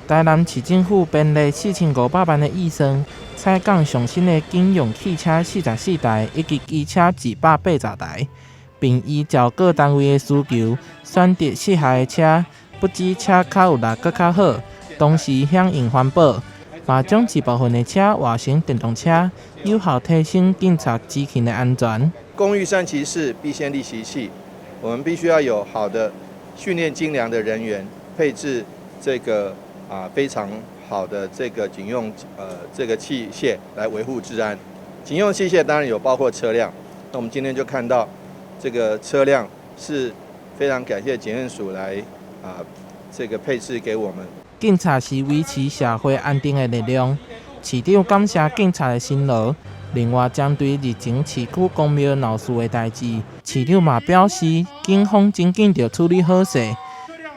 台南市政府編列4500萬的預算，採購上新的警用汽車44台以及機車280台，並依照各單位的需求選擇適合的車，不只車較有力閣較好，同時響應環保，嘛將一部分的車換成電動車，有效提升警察執勤的安全。工欲善其事，必先利其器。我們必須要有好的訓練精良的人員，配置這個非常好的這個警用這個器械來維護治安。警用器械當然有包括車輛，那我們今天就看到這個車輛是非常感謝檢驗署來這個配置給我們。警察是維持社會安定的力量，市長感謝警察的辛勞。另外，針對日前市區公廟鬧事的代誌，市長嘛表示，警方真緊著處理好勢，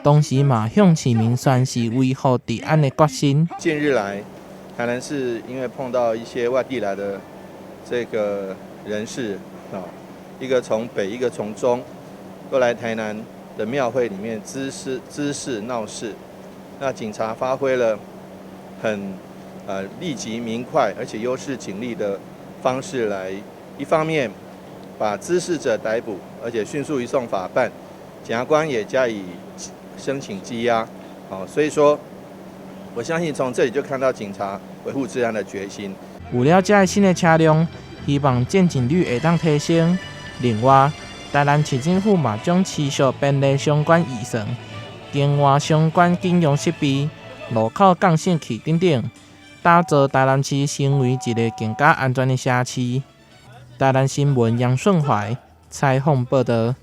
同時嘛向市民宣示維護治安的決心。近日來，台南市因為碰到一些外地來的這個人士啊，一個從北，一個從中，都來台南的廟會裡面滋事、滋事鬧事，那警察發揮了很立即明快，而且優勢警力的方式來，一方面把滋事者逮捕，而且迅速移送法辦，檢察官也加以申請羈押。好，所以說我相信從這裡就看到警察維護治安的決心。有了這个新的車輛，希望見警率會當提升。另外，台南市政府嘛將持續編列相關預算，更換相關警用設備、路口監視器等等，打造台南市成為一个更加安全的城市。台南新聞楊順懷採訪報導。